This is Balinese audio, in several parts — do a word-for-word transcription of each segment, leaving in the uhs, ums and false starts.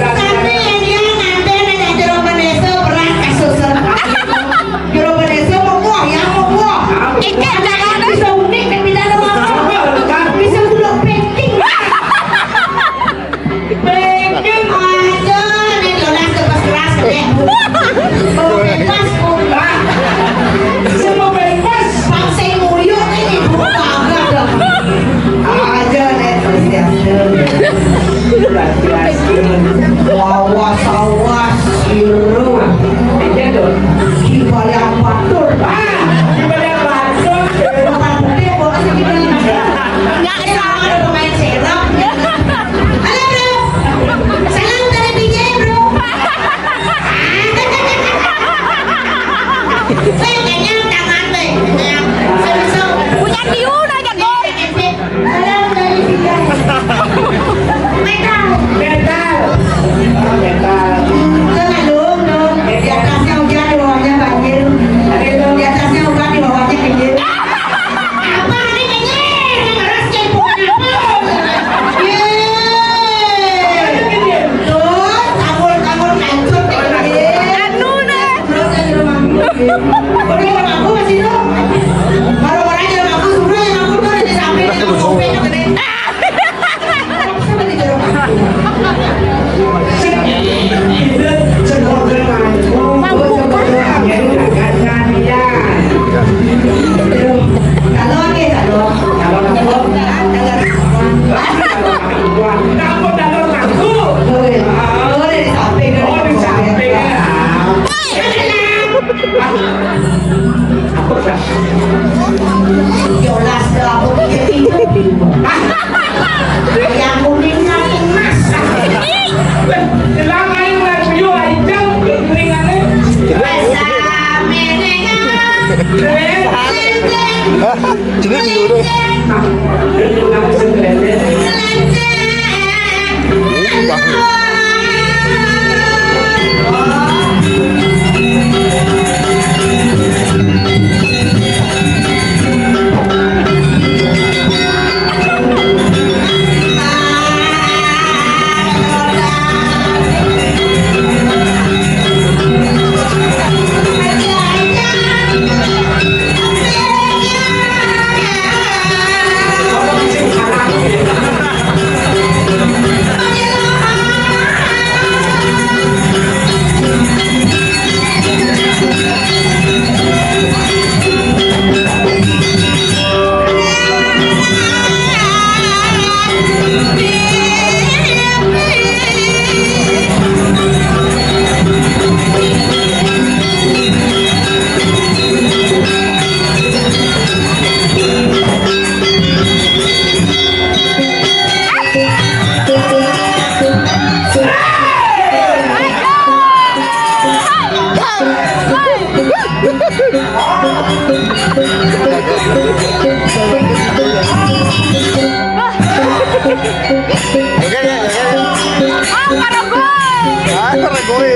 Tapi yang dia nganten ada jero Vanessa berat kasus. Jero Vanessa mau buah, yang mau buah. Ikan jangan. Bisa unik dan bisa ada apa. Bisa duduk packing. Packing aja, nih, Jonas tuh pas keras, deh. Mau bebas, mau enggak. Semua bebas. Paksa nguyuh ini, buka agak dah. Aja, nih, persiapan. Lawas, lawas, iru. Iya, dong. Di balik apa tuh? Ah, di balik apa tuh? Bukan putih, bukan segini. Enggak, sama ada pemain serap. Halo, Bro. Salam dari B J, Bro. Saya kenyang tangan, Bang. Kenyang. Serius, Bro. Punya tiun aja, Bro. Salam dari B J. Metal. Metal. Metal. Tenang, dong, dong. Di atasnya hujan, di bawahnya banjir. Di atasnya hujan, di bawahnya banjir. Apa ini kenyir? Ngeres cempo apa? Ye. Tuh, tabur-tabur kancur kenyir. Anu deh. Terus aja rumahku. Udah rumahku masih tuh. Baru orang aja rumahku, suruh aja rumahku tuh udah sampai di rumah. Yolas dah, aku pikir itu. Yang kuning, kuning emas. Selama ini lagu yo, ayo, jauh, kuningannya. Rasa menengah. Hah? Jadi dulu deh. Lenceng. Oke, oke, oke. Ah, para boy. Ah, para boy.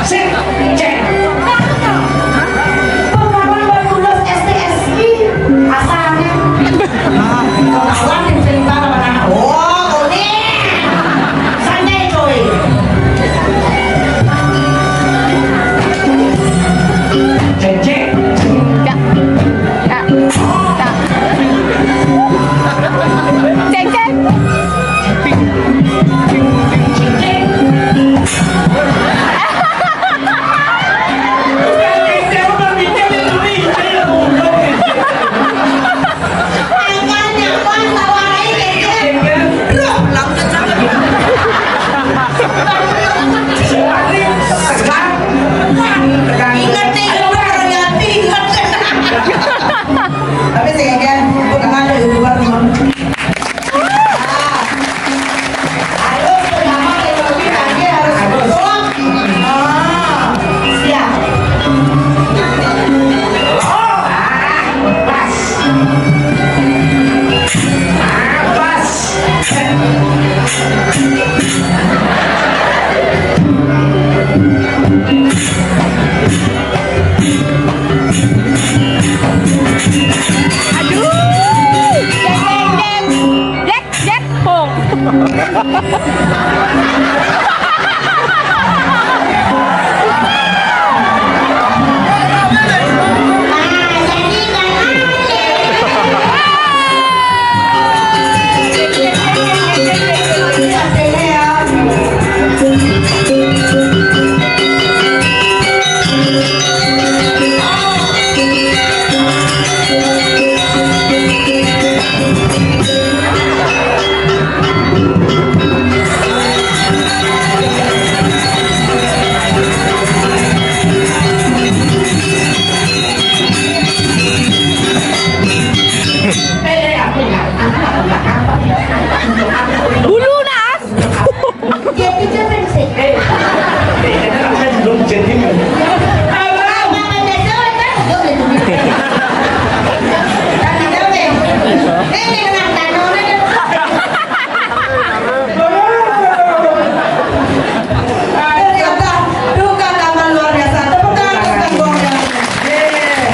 Sip, cek. Pengalaman baru lulus S T S I, asalnya. Ketahuan di cerita mana? Oh, boleh. Santai, coy. Cek, cek. Cak. Cak. Cak. Cek, cek. Ingat nih, ingat. Tapi sih, kan, aku dengar dari luar, teman. Harus pertama teknologi tadi harus betul. Ah, siap. Oh, ah, pas. Ah, pas. Aduh. Jeng, jeng, jeng. Jek, jek, pong. Bulu, Nas. Jadi, dia pensi. Eh, eh, kan belum jadi. Apa? Apa beda, kan? Belum jadi. Tapi dia pensi. Ini dengan tanahnya dia. Ternyata duka karma luar biasa. Tepuk tangan untuk Kang Gong ya. Yeay.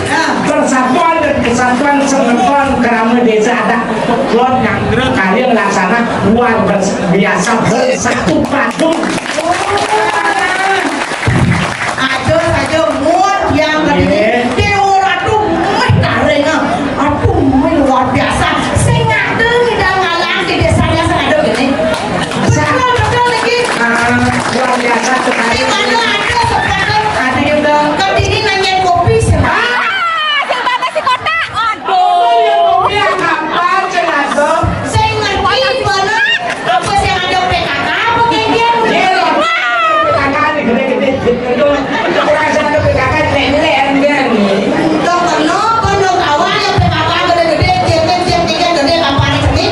Nah, Persatuan dan kesatuan semeton kerama desa adat Klon Nyangkra kalian laksana luar bers-, biasa bersatu padu. Ada saja mood yang tadi ni. Dewa Ratu meh taring ah. Aduh, meh luar biasa. Sing ada ngidang ngalang di desanya sing ada gini. Betul, betul lagi. Ah, luar biasa sekali. Di mana ada sepakat? Ada juga. Kediri nanya kopi sih. Ah, sing bangga si kota. Aduh. Kopi apa? Sing ngerti mana? Apa sing ada P K K apa kayak dia? Iya, P K K nih gede-gede. Itu kurang satu P K K nenek kan. Dok, kenapa dok awal yang P K K gede-gede, jengkel, jengkel, gede, kapan seni?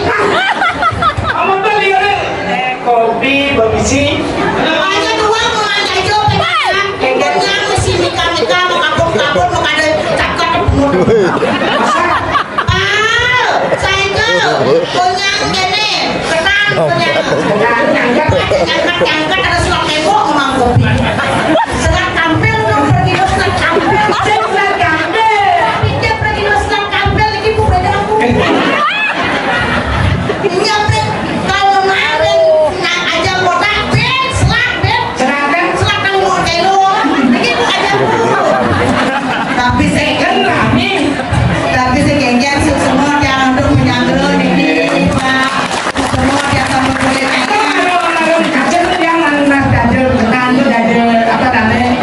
Kamu tuh lihat, eh, kopi, bemisi. Hanya tuang memanjai jo P K K. Kenyang mesti mika-mika, mau kapur-kapur, mau kada cakap. Pal, saiki konyang kene, ketan konyang. Nyangkat, nyangkat, nyangkat, ada surat tembok, ngomong kopi. Surat kampil, no, pergi no surat kampil. Surat kampil. Pikir pergi no surat kampil, iki bu beda aku. Nyampe kalau kemarin, nak aja kota, ben, selat, ben. Selat, ben. Selat nang mau telo. Iki bu aja bu. Tapi sing kan rame. Tapi sing gengger, sing semua tiang untuk menyangkru niki, Pak. Semua tiang sambut boleh naik. Kalau, kalau dikasih tuh yang nang, nang dada, nang dada, apa namanya?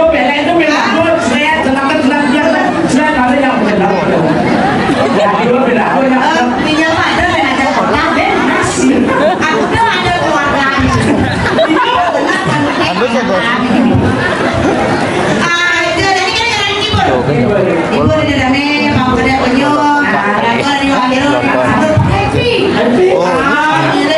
Itu bela itu bela. Gue seret, seret, seret, seret, seret, ada yang bela. Ya, itu bela. Gue yang Eh, minyak pada bela ada kotak, Ben. Aku tuh ada keluarga. Ando siapa? Ah, itu tadi kan ada libur. Libur ada rame, Pak Budi Unyu, ada di Wamil, happy. Oh, iya.